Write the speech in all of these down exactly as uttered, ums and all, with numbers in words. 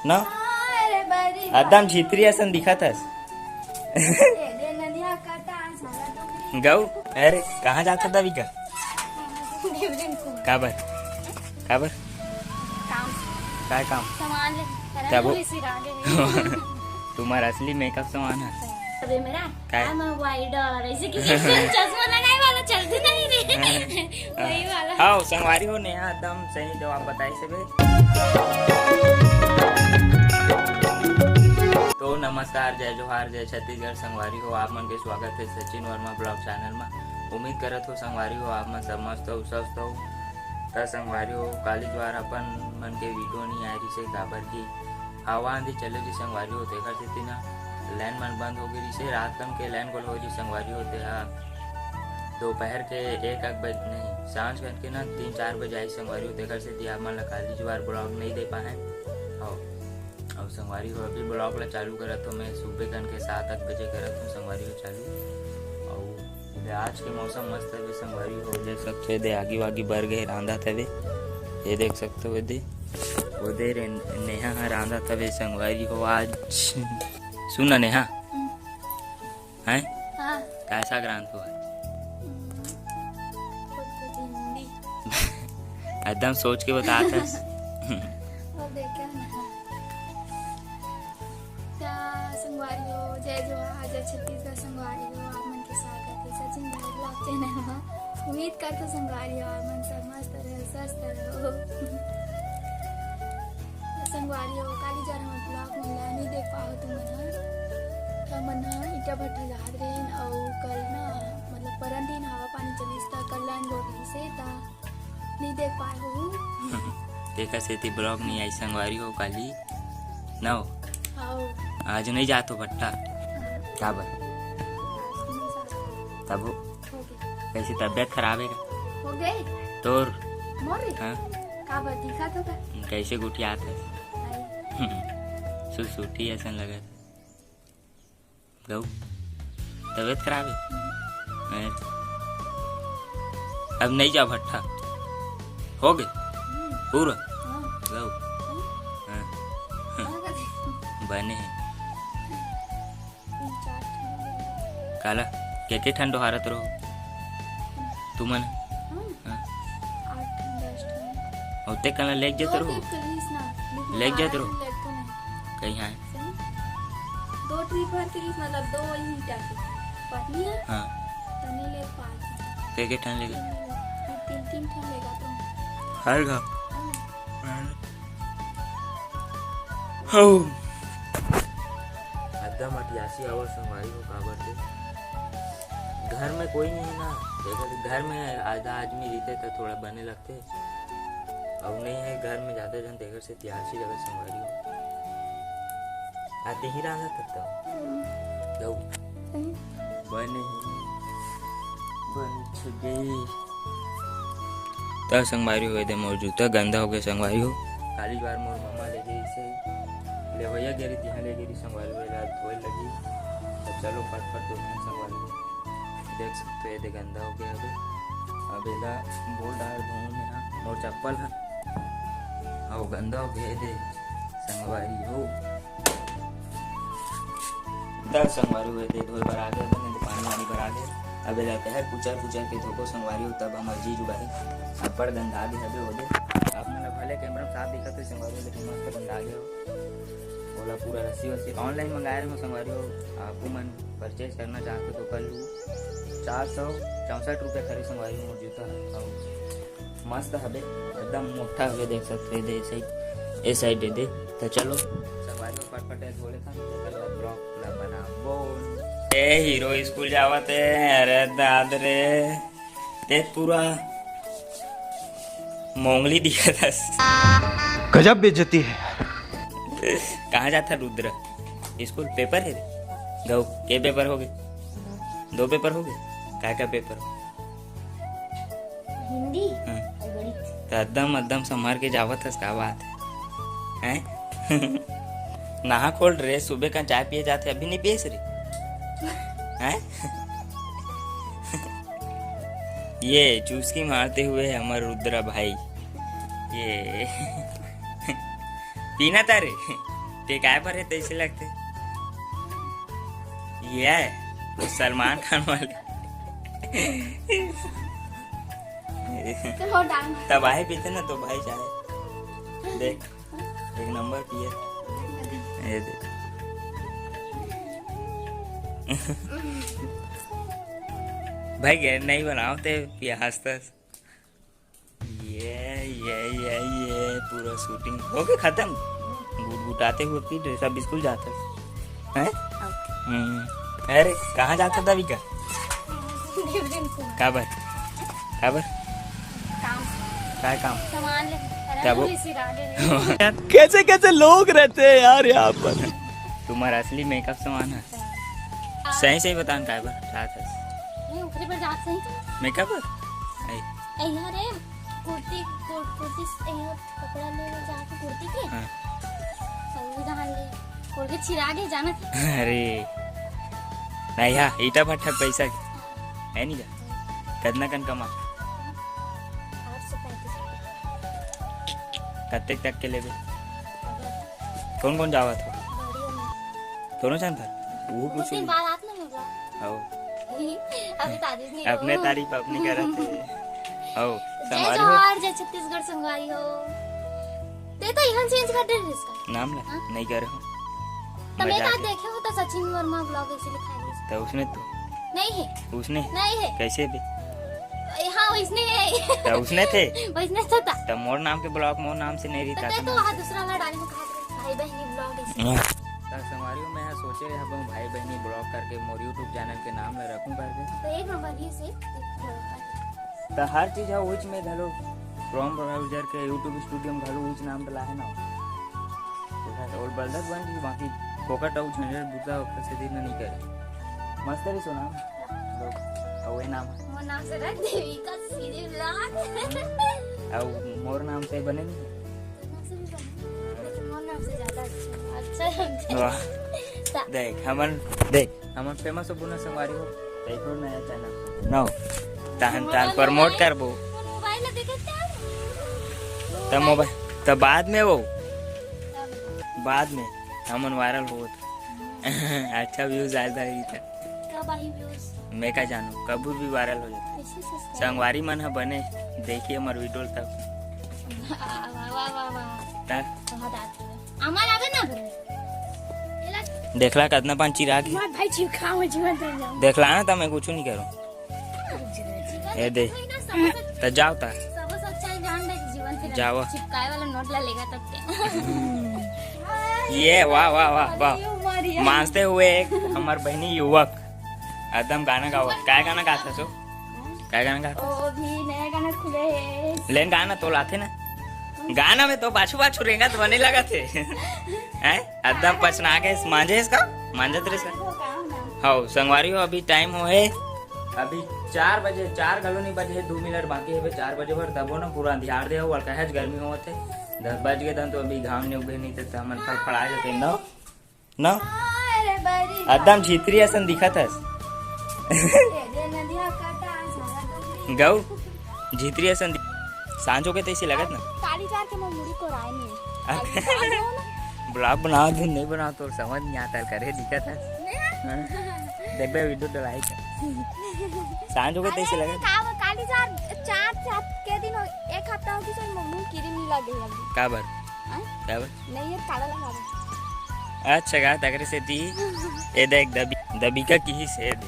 ना, एकदम झितरी असन दिखत हस। गऊ, अरे कहाँ जात हस दविका? काबर? काबर? काम। काय काम? सामान ले। तब वो तुम्हारा असली मेकअप सामान है। अबे मेरा काय? I'm a white और ऐसे किसी चश्मा लगाए वाला चलते नहीं रे। वही वाला। हाँ, संगवारी हो, नेहा एकदम सही जवाब बताई से बे। तो नमस्कार, जय जोहार, जय छत्तीसगढ़ संगवारी हो, आप मन के स्वागत है सचिन वर्मा ब्लॉग चैनल में। उम्मीद करत हो संगवारी हो, आप मन सब मस्त हो, स्वस्थ हो। त संगवारी हो, काली द्वार अपन मन के वीडियो नहीं आए रिसे, काबर की हवा आंधी चले रिसे संगवारी हो, तेकर सेती ना लाइन मन बंद हो गई रिसे। रात कन के लाइन गोल हो रिसे संगवारी हो, तेहा दोपहर के एक, एक बजे नहीं, सांझ कन के ना तीन चार बजे आई संगवारी हो, तेकर सेती आप मन ला काली जुआर ब्लॉग नहीं दे पाए। और, और संगवारी हो, अभी ब्लॉग ला चालू करत हो, मैं सुबह कन के सात आठ बजे करत हूँ संगवारी हो चालू। और आज के मौसम मस्त है संगवारी हो, देख सकते हो, दे आगी वागी बर गए, रांधा तबे। ये देख सकते हो, दे वो दे रे, नेहा ह रांधा तबे संगवारी हो आज। सुन ना नेहा, हैं? हाँ। कैसा ग्रांध हुआ? हम्म, कुछ भिंडी। एकदम सोच के बता था। वो देखे ना। त संगवारी हो, जय जोहार, जय छत्तीसगढ़ संगवारी हो, आप मन के स्वागत है सचिन भाई ब्लॉग चैनल में। उम्मीद करथो संगवारी हो, आप मन सब मस्त रहो, स्वस्थ रहो। संगवारी हो, काली जर हम ब्लॉग मन ला नहीं देख पाओ तुमन ह। हमन ह ईटा भट्ठा जात रहेन, अउ कल ना, मतलब, परन दिन हवा पानी चलिस, त कल लाइन गोल रहिसे, त नहीं देख पाए हो। तेकर सेती ब्लॉग नहीं आई संगवारी हो काली। ना हो। आओ। आज नहीं जात हो भट्ठा। हाँ। काबर? आज नहीं जा सकते। तब हो। हो गए। कैसे तबियत खराब है का? हो गए। तोर? मोरे? हाँ। काबर दिखा तो का? कैसे गुटियात है? आई। सुसुटी ऐसा लगा। गऊ, तबियत खराब है? हैं? अब नहीं जा भट्ठा। हो गए? हम्म। पूरा? हाँ। गऊ। हम्म। हाँ। हाँ, कर दे। बने हैं। तीन चार ठन। काला? के के ठन डोहारत रहो? तुमन? हाँ। हाँ। आठ ठन, दस ठन। होते कला लेके जात दो रहो? Trip चलिस ना, लेकिन लेके जात बारह रहो? ठन लड़का नहीं। कहीं है? सही? दो trip भर के लिए, मतलब, दो ही ईटा के पत्नी है, हाँ। तनी ले पाँच। के के ठन लेगा? तीन, तीन, तीन ठन लेगा तो। हर घर? हाँ। हौ। एकदम अटियासी आवाज संगवारी हो, काबर के घर में कोई नहीं है ना, देखो, घर में आधा आदमी रहते तो थोड़ा बने लगते, अब नहीं है घर में ज्यादा जन, तेकर से तिहासी जगह संगवारी हो। आते ही रहा तब तो। हम्म। जाओ। सही। बने ही। बने छुगे। त संगवारी हो, एदे मोर जूता गंदा हो गए संगवारी हो। काली बार मोर मम्मा ले गई से, लेवैया गेरी तिहाँ ले गेरी संगवारी हो, एला धोए लगी। तो चलो फटफट धोथन संगवारी हो। देख सकते हो, एदे गंदा हो गया अभी। अब एला बोल डार धोऊं मैं, हाँ, मोर चप्पल है। अउ गंदा हो गए दे संगवारी हो। त संगवारी हो, एदे धोए बर आ गए, बने दे पानी वानी बर आ गए। अब एला तहर पुचर पुचर के धोको संगवारी हो, तब हमर जी जुड़ाही। अब्बड़ गंदा गे हबे ओदे। आप मन ला भले कैमरा में साफ दिखत हो संगवारी हो, लेकिन मस्त गंदा गे हो। ओला पूरा रस्सी वस्सी online मंगाए रहो संगवारी हो। आपको मन purchase करना चाहते तो कर लू। चार सौ चौसठ रुपया खरीद संगवारी हो मोर जूता। अउ मस्त हबे, एकदम मोटा हबे, देख सकते हो, दे side, ए side दे दे। तो चलो, संगवारी हो, फटफट धो लेथन, ओकर बाद vlog ला बनाबो। ए हीरो स्कूल जावत है, अरे दाद रे, ते पूरा मोंगली दिखत हस। गजब बेइज्जती है। कहाँ जाता रुद्र? स्कूल paper है रे? गऊ, के paper हो गए? दो paper हो गए? काय का paper हो? हिंदी? हाँ। और गणित। त एकदम, एकदम संभाल के जावत हस, का बात है? हैं? नहा खोल रे, सुबह का चाय पिए जाते, अभी नहीं पिए रे? हैं? ये चुस्की मारते हुए हमर रुद्रा भाई, ये पीना तारे। ते काय पर है तैसे लगते? ये है सलमान खान वाले। तब आहे पीते ना तो भाई चाहे देख, एक नंबर पिए। ये देख। भाई गैर नहीं बनाओ ते पिया हंसता। ये ये ये ये पूरा शूटिंग हो गया खत्म। गुटगुटाते हुए पी रहे सब स्कूल जाते हैं। हम्म। अरे कहाँ जाता था अभी का? काबर? काबर? काम। काय काम? सामान ले। क्या वो? कैसे कैसे लोग रहते हैं यार यहाँ पर। तुम्हारा असली मेकअप सामान है। सही सही बता ना, काबर जाता है? नहीं, ऊपरी पर जात सही तो। मेकअप? नहीं। ए यार, ए, कुर्ती, कुर-, कुर्ती स-, ए यार, कपड़ा ले ले जाके कुर्ती के। हाँ। संविधान ले, कुर्ती छिरा के जाना था। अरे, नहीं, हाँ, ईटा भट्ठा पैसा के। है नहीं जा? कितना कन कमा? आठ सौ पैंतीस। कत्ते तक के लेबे? अगर कौन कौन जावा था? गाड़ी में। दोनों जन था? वो कुछ कुछ दिन बाद आत ना होगा। हो। अभी तारीफ नहीं अपने हो। तारीफ अपने करत है। हो, जय संगवारी हो। जोहार, जय छत्तीसगढ़ संगवारी हो। ते तो इहन चेंज कर दे इसका। नाम ला? हाँ? नहीं करे हो। तो मैं मजाक का है। देखे हो तो सचिन वर्मा ब्लॉग ऐसे लिखा है। तो उसने तो नहीं है। उसने? नहीं है। कैसे भी? हाँ, उसने है। तो उसने थे? उसने तो था। तो मोर नाम के ब्लॉग मोर नाम से नहीं तो रहता ते था तो ना। वहाँ दूसरा वाला डाले में कहा था, भाई बहनी ब्लॉग ऐसे। हाँ। तो संगवारी हो, मैं यहाँ सोचे रहे हूँ भाई बहनी ब्लॉग करके मोर YouTube चैनल के नाम ला रखूँ करके। तो एक नंबर ये से। तो हर चीज है उच में घलो Chrome browser के YouTube Studio में घलो उच नाम तो लाहे ना। और बलदत बन जी बाकी फोकट अउ झंझट बुता ओकर से दिन नहीं करे। मस्त रही सुना। लोग, अउ ये नाम है। मोर नाम से रख देवी का सीधे ब्लॉग। अउ मोर नाम से बने नहीं। मोर नाम से भी बने। लेकिन मोर नाम से ज्यादा अच्छा है। अच्छा है। वाह। ता- देख, हमन, देख, हमन फेमस हो बुना संगवारी हो। देखो नया चैनल। नो। तहन मोबाइल तहन प्रमोट मोबाइल। करबो। मोबाइल ला देखे क्या? तब मोबाइल, तब बाद में वो। तब। बाद में। हमन वायरल होत। अच्छा व्यूज आयल था, ई था। कब आही व्यूज? मैं का जानू, कभी भी वायरल हो जाता। कैसे सब्सक्राइब? संगवारी मन ह बने, देखिए हमर वीडियो तक। वाह, वाह, वाह, वाह, वाह। तक। बहुत आती है। हमार आवे ना बने। ये ला। देखला कितना पान चिराग है। मत भाई, चिपकाओ, मैं जीवन दे जाऊँ। देखला ना, तो मैं कुछ नहीं करूँ। जीवन ये दे। तो जाओ ता। सबसे अच्छा ही जान दे जीवन के जाओ। चिपकाए वाला नोट ला लेगा तब क्या? ये वाह, वाह, वाह, वाह। अरे, ये मारिया। मानते हुए एक हमार बहनी युवक एकदम गाना गावत। काय गाना गात हस ओ? काय गाना गात हस? ओ, अभी नया गाना खुले हे। लेन गाना तो लाथे ना। गाना में तो पाछू पाछू रेंगत बने लगत हे। हैं? एकदम पछना के मांजे इसका, मांजत रहे इसका। हौ, संगवारी हो, अभी टाइम हो हे, अभी चार बजे, चार घलो नहीं बजे हे, दू मिनट बाकी हे, चार बजे भर तबो ना पूरा अंधियार दे हो, और कहे गर्मी होवत हे, दस बज गए तन तो अभी घाम नहीं उगे नहीं तो हमन फड़फड़ा जाते ना, ना? अरे बड़ी एकदम झितरी असन दिखत हस। ये दे नदिया काटा, सारा डोंगरी। गौ, झितरी असन दि-, सांझो के तैसे लगत ना? काली जार के मैं मुड़ी को राय नहीं। अब काली जार हो ना। ब्लॉग बनाओ, दिन नहीं बनाओ, तो समझ नहीं आता, करे दिखत है। नहीं। हाँ। देखबे वीडियो डलाए के। सांझो के अरे, तैसे लगत? का, काली जार चार, चार के दिन हो, एक हफ्ता हो गई, सो मुंह किरी नहीं लगे अभी। का बर? हाँ? का बर? नहीं, ये काला लगा दे। अच्छा, गा तकरे से दी। ए देख, दबी-, दबिका की ही से दे।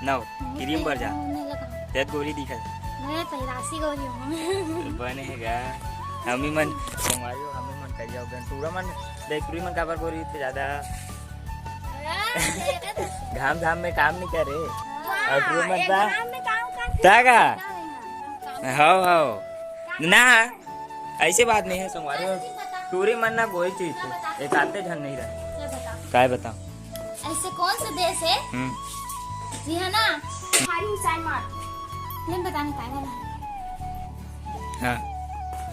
ना हो, क्रीम बर जा। नहीं लगा। तेत गोरी दिखा। मैं तो राशि गोरी हूँ। बने है गा। हमी मन, संगवारी हो, हमी मन करिया हो गन। पूरा मन, देख, पूरी मन काबर गोरी थे ज्यादा। घाम घाम में काम नहीं करे। हाँ, और पूरी मन एक ता-, काम में काम करते ता का? हैं। हाँ, हाँ। हो, हो। ना, ऐसे बात नहीं है, संगवारी हो। टूरी मन ना गोरी चीज थे, एक आते झन नहीं रहे। मैं बताऊं। काय बताऊं? ऐसे कौन सा देश है हम्म। जी है ना, भारी मिसाइल मार। नहीं बताने पाएगा ना। हाँ।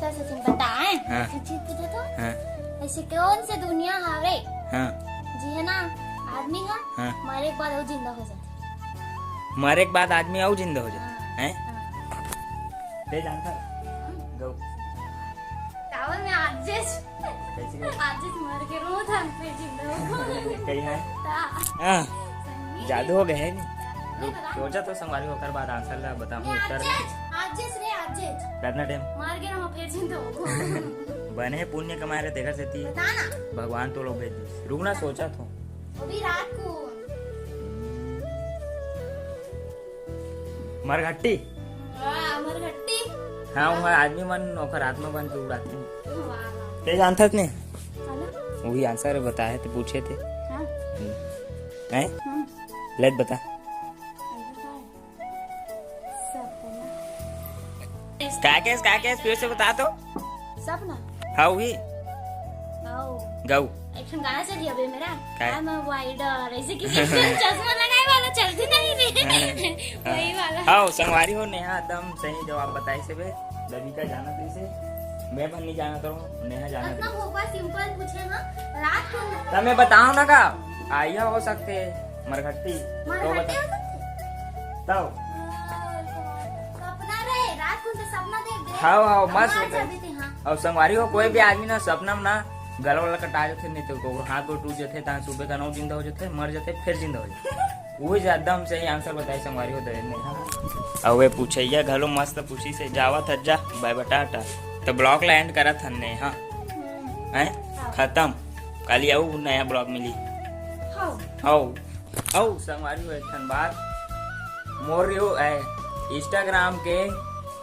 चल सचिन बताए। हाँ। सचिन पूछो तो। हाँ। ऐसे कौन से दुनिया हवे हाँ। जी है ना, आदमी है हाँ। मरे के बाद वो जिंदा हो जाता। मरे के बाद आदमी अउ जिंदा हो जाता हाँ। हैं? हाँ। ते जानता? गौ। टावर में आज जैसे कैसे गौ? आज जैसे मर के रो था। कही है। हाँ, जादू हो गए है नी। रुक, सोचा तो संगवारी, ओकर बाद आंसर ला बताहूँ, उत्तर ला। आज रे, आज। कितना टाइम? मार के ना, फेर जिंदा हो। बने पुण्य कमाए रहे, तेकर सेती बता ना। भगवान तो लोग भेज दिस। रुक ना, सोचा तो। वो भी रात को। मरघट्टी। वाह, मरघट्टी। हाँ, वहाँ आदमी मन ओकर आत्मा बन के उड़ाते हैं। वाह, वाह। ते जानथस ने? काला? वही आंसर बताए थे, पूछे थे। हाँ। हम्म। हैं? हम्म। ले बता। सपना। का केस, का केस, फिर से बता तो। सपना। हाँ, वही। आओ। गऊ। एक ठन गाना चली अबे मेरा। काय? I'm a wider, ऐसे किसी चश्मा लगाए वाला चलती नहीं रे। वही वाला। हाँ, संगवारी हो, नेहा एकदम सही जवाब बताइस हे बे। दबिका जानत रहिस हे, मैं पण नहीं जानत रहूं, नेहा जानत रहिस। भोपा सिंपल पूछे ना, रात को। तब मैं बताऊं ना का, आइया हो सकते, मरघट्टी। तो मरघट्टी बता। हो सकते? तब। सपना रे, रात को तो सपना देख दे। हाँ, हाँ, मस्त। हाँ। और संगवारी हो, कोई भी आदमी ना सपना में ना गला वाला कटा जाथे, नहीं तो ओकर हाथ गोड़ टूट जाथे, तहाँ सुबह का नौ जिंदा हो जाथे, मर जाथे, फिर जिंदा हो जाथे। वही एकदम सही आंसर बताइस संगवारी हो, दहेज में, हाँ। और वे पूछैया घलो मस्त पूछिस हे, जावत हस जा, bye bye टाटा। तो vlog ला end करत हन ने, हाँ। हैं? खत्म। काली अउ नया vlog मिली। हाँ। हौ। अउ संगवारी हो, एक ठन बात, मोर यो, ए, Instagram के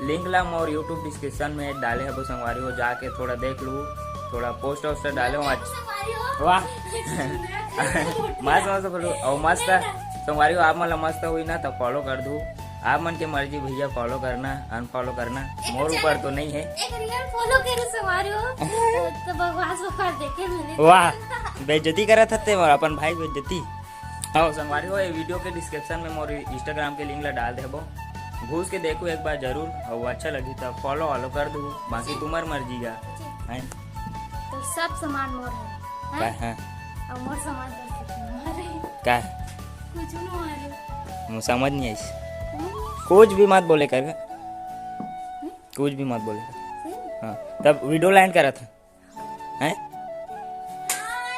link ला मोर YouTube description में डाले हबो संगवारी हो, जाके थोड़ा देख लू, थोड़ा post वोस्ट डाले हूँ। अच्छा। वाह। मस्त, मस्त photo। अउ मस्त संगवारी हो, आप मन ला मस्त होही ना तो follow कर दू। आप मन के मर्जी भैया, follow करना, unfollow करना, मोर ऊपर तो नहीं है। एक real follow करो संगवारी हो, तो बकवास बकवास देखे मिले। वाह, बेइज्जती करत हते मोर, अपन भाई बेइज्जती। हाँ संगवारी हो, ये video के description में मोर Instagram के link ला डाल देबो, घुस के देखो एक बार जरूर, अउ अच्छा लगी तो follow वालो कर दू, बाकी तुम्हार मर्जी का। हैं? तो सब सामान मोर है, हैं? का है? अउ मोर सामान बस तुम्हार है। का है? कुछ नहीं है। मुझे समझ नहीं आई। कुछ भी मत बोले कर। कुछ भी मत बोले कर। हाँ, तब video ला end करा था। हैं?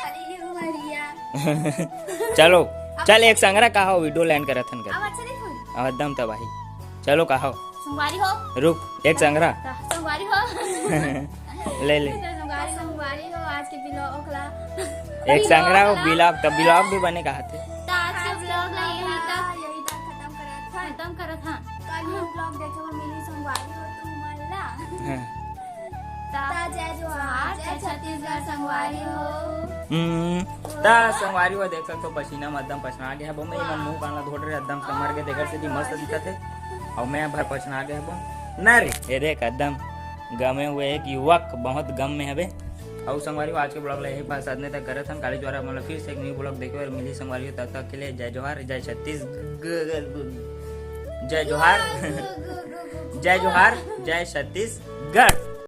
अरे मरिया। चलो, चल एक संगरा कहा हो, video ला end करत हन कर। अब अच्छा नहीं सुन। अब एकदम तबाही। चलो कहा हो। संगवारी हो। रुक, एक संगरा। संगवारी हो। ले ले। तो संगवारी, संगवारी हो, आज के vlog ला। एक संगरा हो, vlog, तो vlog भी बने कहा थे। तो आज के vlog ला यही तक, यही तक खत्म करत हन। खत्म करत हन। कल vlog देखे बर मिली संगवारी हो तुमन ला। हाँ। ता जय जोहार, जय छत्तीसगढ़ संगवारी हो। हम्म, ता संगवारी हो, देख सकथो पसीना में एकदम पछना गया है। बम्मे मन मुंह कान ला धोड़ रहे, एकदम समर के देकर से भी मस्त दिखत है। और मैं भर पछना गया है। ना रे, ये देख एकदम गमे हुए एक युवक बहुत गम में हवे। और संगवारी हो, आज के vlog ला यही पास साधने तक करत हन। काली ज्वारा मतलब फिर से एक new vlog देखे और मिली संगवारी हो, तब तक के लिए जय जोहार, जय छत्तीसगढ़, जय जोहार, जय जोहार, जय छत्तीसगढ़।